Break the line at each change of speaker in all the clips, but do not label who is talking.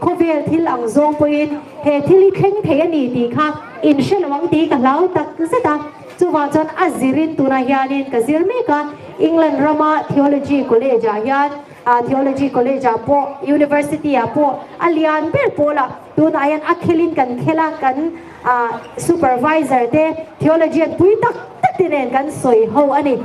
Khawvel thil ang zawng pawhin he thil hi thleng thei a ni tih kha in hre lo ang tih ka hlau tak zet a. Chuvang chuan a zirin tunah hianin ka zir mek a, England rama Theology College ah hian Theology College ah pawh University ah pawh a lian ber pawl a, tunah hian a khelin kan khel a, kan Supervisor te Theologian pui tak tak te nen kan sawi ho a ni.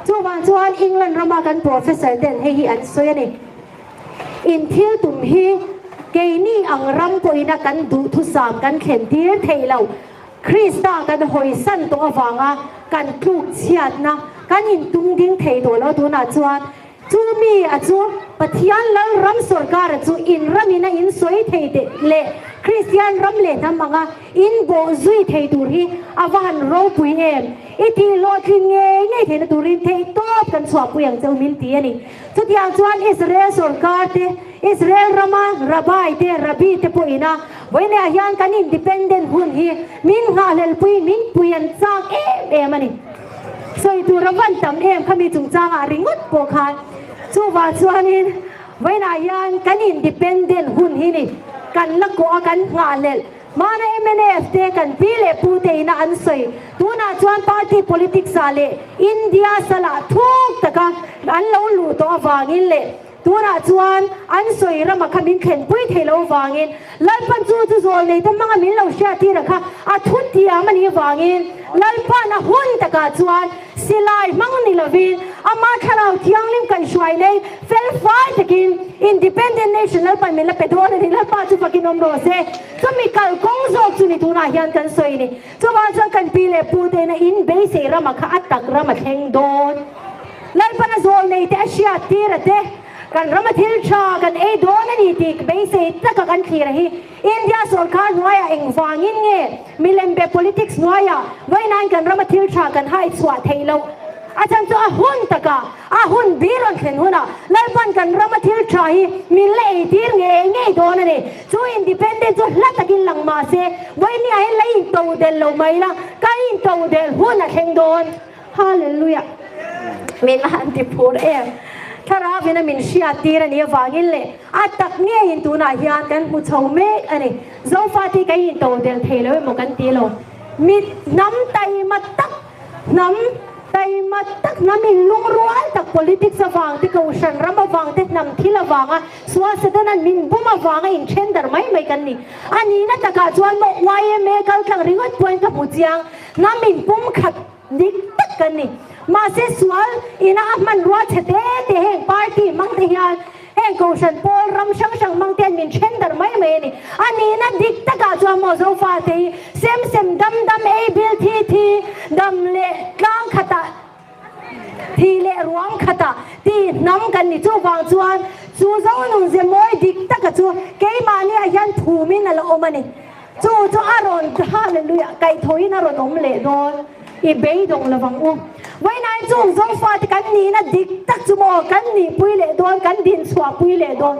Chuvang chuan England rama kan Professor ten hei hi an sawi a ni. In thil tum hi keini ang ram pawhina kan duhthusam kan thlen tir thei lo. Krista kan hawisan tawh avanga kan tluk chhiatna kan intung ding thei tawh lo tunah chuan chu mi a chu Pathian lal ram sawrkara chu in ramin a in sawi thei teh leh Kristian ram leh hnam anga in bawh zui thei tur hi a va han ropui em! I tih hlawhtlin ngei ngei theihna turin theihtawp kan chhuahpui ang cheu min ti a ni. Chutiang chuan Israel sawrkar te, Israel rama Rabbi te, Rabbi te pawhin a vawiinah hian kan independent hun hi min nghahhlelpui, min pui an chak em em a ni. Sawi tur a van tam em khami chungchangah ringawt pawh khan. Chuvah chuanin vawiinah hian kan independent hun hi ni kan la kawh a, kan nghahhlelh. Hmana mnf te kan pi leh pu te ina an sawi tunah chuan party politics ah leh India salah thuk taka an lo luh tawh avangin leh tunah chuan an sawi rama kha min thlenpui thei lo avangin Lalpan chu chu zawl nei te hmanga min lo hriattir a kha a thu tiam a nih avangin Lalpan a hun takah chuan Silai hmang ni lovin ama thlarau thianghlim kaihhruai nei fel fai takin Independent Nation Lalpan min la pe dawn a ni. Lalpa chu fakin awm rawh se. Chumi kalkawng zawk chu ni tunah hian kan sawi ni. Chuvang chuan kan pi leh pu te ina in beisei rama kha a tak ram a thleng dawn. Lalpan a zawl nei te a hriat tir a te. Kan rama thil tha kan ei dawn a ni tih beisei taka kan thlir a hi. India sawrkar hnuaiah engvangin nge milembe politics hnuaiah vawiinain kan rama thil tha kan hai chhuah theih loh? A chhan chu a hun takah, a hun bir rawn thlen hunah Lalpan kan rama thil tha hi min la eitir ngei ngei dawn a ni. Chu independent chu hla takin lang mah se, vawinia hian la intodel lo mai la, ka intodel hun a thleng dawn. Hallelujah! Min han ti phur em! Thlarau ina min hriat tir a nih avangin leh a tak ngeiin tunah hian kan hmu chho mek a ni. Zofate hi kan into del thei lo emaw kan ti lo. Mi hnam taima tak, hnam taima tak, hnam inlungrual tak politics avang te, kohhran ram avang te, hnam thil avanga sual Satanan min bum avanga inthen dar mai mai kan ni. A nihna takah chuan maw YMA kaltlang ringawt pawhin ka hmu chiang. Hnam inpumkhat dik tak kan ni. Mahse sual ina a hmanrua chhe te te heng party hmang te hian heng kohhran pawl ram hrang hrang hmang te hian min then darh mai mai a ni. A nihna dik takah chuan maw Zofa te hi sem sem dam dam ei bil thi thi dam leh tlang khatah thi leh ruang khatah ti hnam kan ni. Chuvang chuan chu Zonun ze mawi dik taka chu keimahniah hian thumin a la awm a ni. Chu chu a rawn, Hallelujah, kaihthawhin a rawn awm leh dawn. I beidawng lo vang u. Vawiinai chung Zofate kan nihna dik tak chu maw kan nihpui leh dawn, kan dinchhuahpui leh dawn.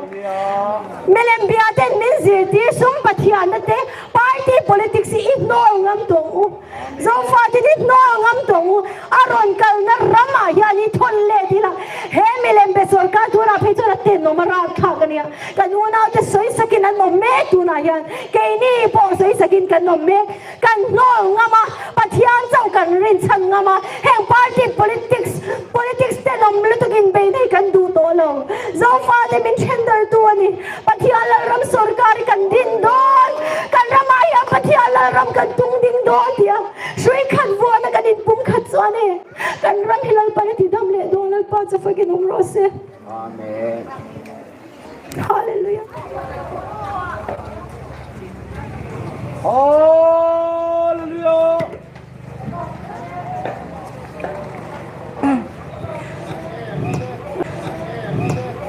Milem bia ten min zirtir sum Pathianna te party politics hi i hnawl ngam tawng u. Zofate hi hnawl ngam tawng u. A rawn kalna ramah hian i thawn let ila. He milem be sawrkar tunah phei chuan a tenawm a rakthlak a nia. Kan unaute sawi sakin an awm mek tunah hian keini pawh sawi sakin kan awm mek. Kan hnawl ngam a, Pathian chauh kan rinchhan ngam a, heng party politics, politics tenawm lutuk inbeihna hi kan duh tawh lo. Zofate min thendartu a ni. Pathian Lalram sawrkar hi kan din dawn. Kan ramah hian Pathian Lalram kan tung ding dawn tia hrui khat vuana kan inpum khat chuan e kan ram hi Lalpan a ti dam leh dawn. Lalpa chu fakin awm rawh se.
Amen.
Hallelujah.
Hallelujah.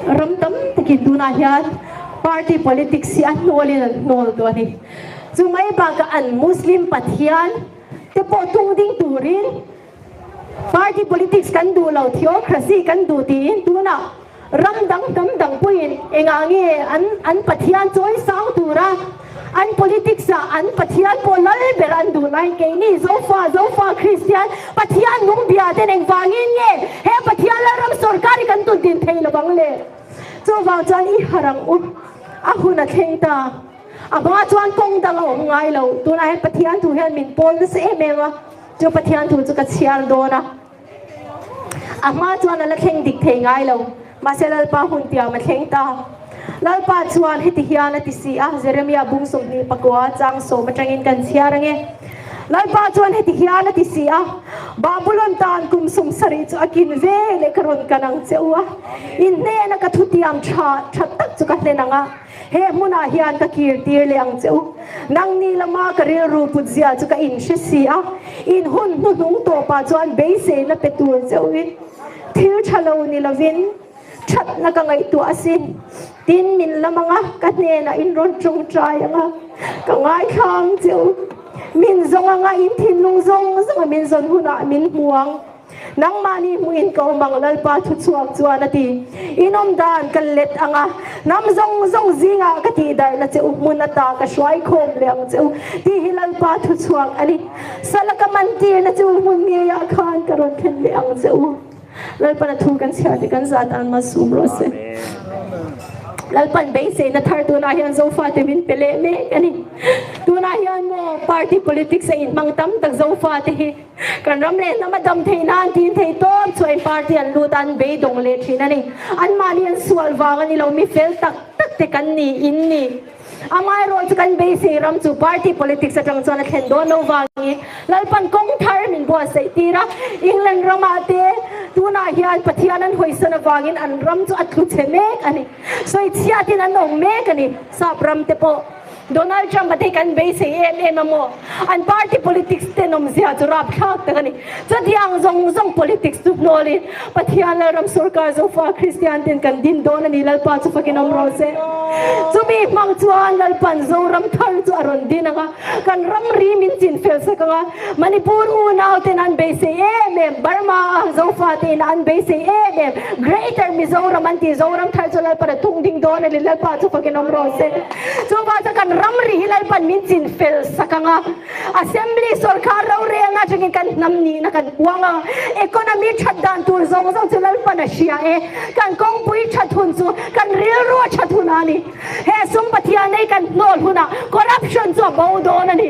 Ram tam takin tunah hian party politics hi a hnawlin an hnawl tawh a ni. Chu mai bakah an Muslim pathian te pawh tung ding turin Party politics kan duh lo, theocracy kan duh tiin tunah ram dang hnam dang pawhin engah nge an an Pathian chawi sang tura an politics ah an Pathian pawh lal ber an duh laiin keini Zofa, Zofa Kristian Pathian nung bia ten engvangin nge he Pathian Lalram sawrkar hi kan tun din thei lovang le? Chuvang chuan i harh ang u. A hun a thleng ta. A hma chuan kawng dang a awm ngai lo. Tunah hian Pathian thu hian min pawl nasa em em a, chu Pathian thu chu ka chhiar dawn a. A hma chuan a la thleng dik thei ngai lo. Mahse Lalpa hun tiam a thleng ta. Lalpa chuan heti hian a ti si a, Jeremia bung 29 chang sawm atangin kan chhiar ange. Lalpa chuan heti hian a ti si a, Babulon tan kum 70 chu a kin ve leh ka rawn kan ang che u a, in hnena ka thutiam tha tha tak chu ka hlen ang a, he hmunah hian ka kir tir leh ang che u. Nangni lama ka rilru put zia chu ka inhre si a, in hun hnuhnung tawpah chuan beiseina pe tur che uin thil tha lo ni lovin thatna ka ngaihtuah asin. Tin, min lam ang a, ka hnenah in rawn tawngtai ang a, ka ngaithla ang che u. Min zawng ang a, in thinlung zawng zawng a min zawn hunah min hmu ang. Nangmahni hmuhin ka awm ang, Lalpa thuchhuak chuan a ti. In awm dan ka let ang a, hnam zawng zawng zingah ka tihdarhna che u, hmun ata ka hruai khawm leh ang che u, tih hi Lalpa thuchhuak a ni. Sala ka mantirna che u hmun ngeiah khan ka rawn thlen leh ang che u. Lalpan a thu kan chhiar tih kan zat ang a sum rawh se. Lalpan beiseina thar tunah hian Zofate min pe leh mek a ni. Tunah hian maw party politics a inhmang tam tak Zofate hi kan ram leh hnam a dam theih nan tin thei tawp chuan party an lut a an beidawng leh thin a ni. Anmahni an sual vang a ni lo, mi fel tak tak te kan ni in ni. Amaherawh chu kan beisei ram chu party politics atang chuan a thlen dawn lo vangin Lalpan kawng thar min buatsaih tir a, England ramah te tunah hian Pathian an hawisan avangin an ram chu a tlu chhe mek a ni. Sawichhiatin an awm mek a ni. Sap ram te pawh Donald Trump a te hi kan beisei em em a maw? An party politics tenawmzia chu rapthlak tak a ni. Chutiang zawng zawng politics chu hnawlin Pathian Lalram Sorkar Zofa Kristian ten kan din dawn a ni Lalpa chu fakin awm rawh se. Chumi hmang chuan Lalpan Zoram thar chu a rawn din ang a, kan ramri min chin fel sak ang a, Manipur unau ten an beisei em em, Burma a Zofa te in an beisei em em, Greater Mizoram an tih Zoram thar chu Lalpan a tung ding dawn a ni Lalpa chu fakin awm rawh se. Chuvang chuan kan ramri hi Lalpan min chin fel sak ang a. Assembly sorkar rorelna atangin kan hnam nihna kan puang a, economy that dan tur zawng zawng chu Lalpan a hria e. Kan kawngpui that hun chu kan rilru a that hun a ni. He sum Pathian nei kan hnawl hunah corruption chu a bo dawn a ni.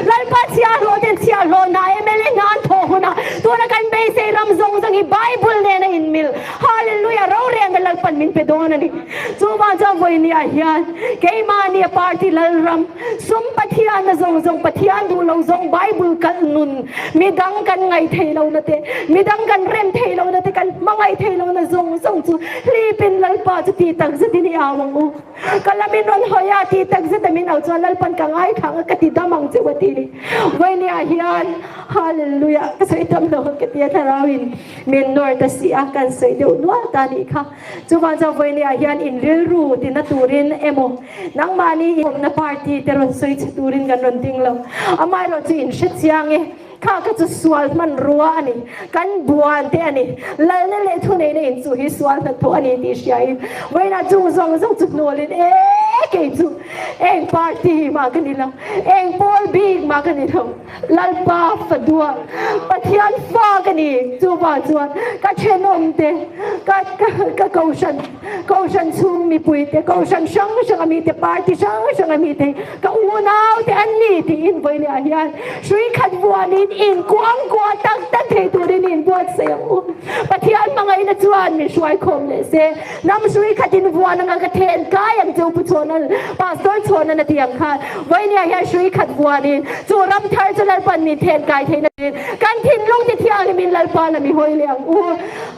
Lalpa chhiahhlawh ten chhiahhlawh hna mla hna an thawh hunah tuna kan beisei ram zawng zawng hi Bible nen a inmil. Hallelujah rorelna Lalpan min pe dawn a ni. Chuvang chuan vawinia hian keimahni a party Lalram Sum Pathian a zawng zawng Pathian duh lo zawng Bible kalh nun midang kan ngaih thei lo na te midang kan rem thei lo na te kan hmangaih thei lo na zawng zawng chu hlipin Lalpa chu ti tak zet in i au ang u. Ka lam in rawn hawi a ti tak zet a min au chuan Lalpan ka ngaithla ang a ka ti dam ang che u a ti ni. Vawinia hian Hallelujah ka sawi tam lo ang ka ti a thlarau in min nawr ta si a kan sawi deuh nual ta nih kha. Chuvang chuan vawinia hian in rilru tina turin emaw nangmahni in awmna party te rawn sawi chhe turin kan rawn ding lo. Amaherawh chu in hre chiang e, kha kha chu sual hmanrua a ni, kan buan te a ni, lalna leh thuneihna in chu hi sual hnathawh a ni tih hriain vawiinah chung zawng zawng chu hnawlin e kei chu eng party mah ka ni lo, eng pawl bik mah ka ni lo. Lalpa fadua Pathian fa ka ni. Chuvang chuan ka thenawm te, ka ka kohhran kohhran chhung mipui te, kohhran hrang hrang a mi te, party hrang hrang a mi te, ka unau te an ni tiin vawiin ah hian hrui khat vuanin in kuang kuah tak tak thei turin in buatsaih ang u. Pathian hmangaihna chuan min hruai khawm leh se. Hnam hrui khat in vuan anga ka then kai ang chu Pu Chhawnan, Pastor Chhawnan a ti ang khan Vawinia hian hrui khat vuanin chu ram thar chu Lalpan min then kai theihna turin kan thinlung ti thianghlim in Lalpa la mi hawi leh ang u.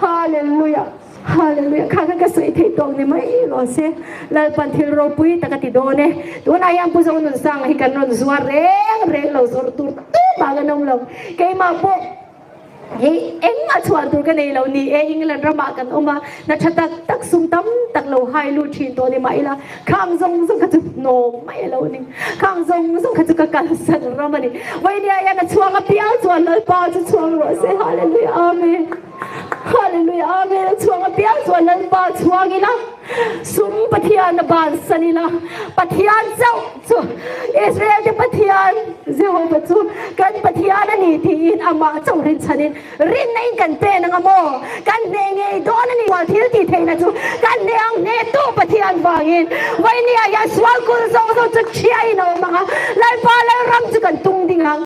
Hallelujah. Hallelujah. Kha kha ka sawi theih tawk ni mai rawh se. Lalpan thil ropui tak a ti dawn e. Tunah hian Pu Zonunsanga hi kan rawn zuar reng reng lo zawrh tur tumah kan awm lo. Keimah pawh Hi engmah chhuah tur ka nei lo ni e, England ramah kan awm a, hna tha tak tak sum tam tak lo hai lut thin tawh ni mah ila, khang zawng zawng kha chu hnawm mai a lo ni, khang zawng zawng kha chu ka kalsan ram a ni. Vawinia hian a chhuang apiang chuan Lalpa chu chhuang rawh se, Hallelujah Amen, Hallelujah Amen, a chhuang apiang chuan Lalpa chhuang ila, sum Pathian a bansan ila, Pathian chauh chu Israel te Pathian. Jehova chu kan Pathian a ni tiin amah chauh rinchhanin rinna in kan pen ang a maw? Kan hneh ngei dawn a ni. Sual thil tih theihna chu kan hneh ang hnehtu Pathian vangin Vainia hian sual kul zawng zawng chu chhiain a awm ang a, Lalpa Lalram.